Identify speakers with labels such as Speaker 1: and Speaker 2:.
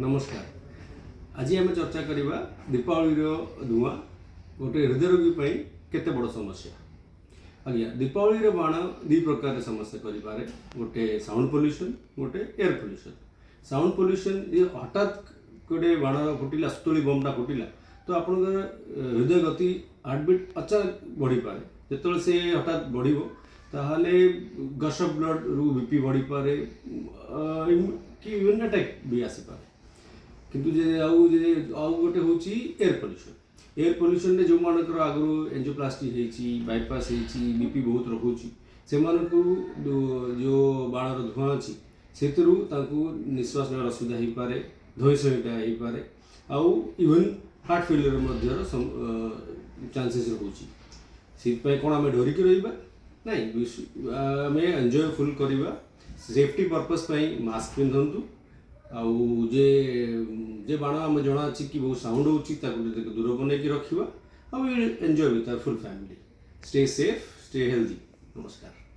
Speaker 1: ନମସ୍କାର। ଆଜି ଆମେ ଚର୍ଚ୍ଚା କରିବା ଦୀପାବଳିର ଧୂଆଁ ଗୋଟେ ହୃଦରୋଗୀ ପାଇଁ କେତେ ବଡ଼ ସମସ୍ୟା। ଆଜ୍ଞା, ଦୀପାବଳିର ବାଣ ଦୁଇ ପ୍ରକାରର ସମସ୍ୟା କରିପାରେ। ଗୋଟେ ସାଉଣ୍ଡ ପଲ୍ୟୁସନ୍, ଗୋଟେ ଏୟାର ପଲ୍ୟୁସନ୍। ସାଉଣ୍ଡ ପଲ୍ୟୁସନ୍, ହଠାତ୍ ଗୋଟେ ବାଣ ଫୁଟିଲା, ସୁତୁଳି ବମ୍ଟା ଫୁଟିଲା ତ ଆପଣଙ୍କର ହୃଦୟ ଗତି, ହାର୍ଟବିଟ୍ ଅଚାନକ ବଢ଼ିପାରେ। ଯେତେବେଳେ ସେ ହଠାତ୍ ବଢ଼ିବ, ତାହେଲେ ଗସ୍ ଅଫ୍ ବ୍ଲଡ଼ରୁ ବିପି ବଢ଼ିପାରେ କି ଇଭେନ୍ ଆଟାକ୍ ବି ଆସିପାରେ। କିନ୍ତୁ ଯେ ଆଉ ଗୋଟେ ହେଉଛି ଏୟାର ପଲ୍ୟୁସନ୍। ଏୟାର ପଲ୍ୟୁସନ୍ରେ ଯେଉଁମାନଙ୍କର ଆଗରୁ ଏଞ୍ଜିଓପ୍ଲାଷ୍ଟି ହେଇଛି, ବାଇପାସ୍ ହେଇଛି, ବିପି ବହୁତ ରହୁଛି, ସେମାନଙ୍କୁ ଯେଉଁ ବାଣର ଧୂଆଁ ଅଛି, ସେଥିରୁ ତାଙ୍କୁ ନିଶ୍ୱାସ ନେବାର ଅସୁବିଧା ହେଇପାରେ, ଧଇଁ ସଇଁଟା ହେଇପାରେ ଆଉ ଇଭେନ୍ ହାର୍ଟ ଫେଲିୟର ମଧ୍ୟର ଚାନ୍ସେସ୍ ରହୁଛି। ସେଥିପାଇଁ କ'ଣ ଆମେ ଡରିକି ରହିବା? ନାଇଁ, ଆମେ ଏନ୍ଜୟ ଫୁଲ୍ କରିବା। ସେଫ୍ଟି ପର୍ପସ୍ ପାଇଁ ମାସ୍କ ପିନ୍ଧନ୍ତୁ ଆଉ ଯେ ଯେ ବାଣ ଆମେ ଜଣା ଅଛି କି ବହୁତ ସାଉଣ୍ଡ ହେଉଛି, ତାକୁ ଟିକେ ଦୂର ବନେଇକି ରଖିବା ଆଉ enjoy with our full family. Stay safe, stay healthy. ନମସ୍କାର।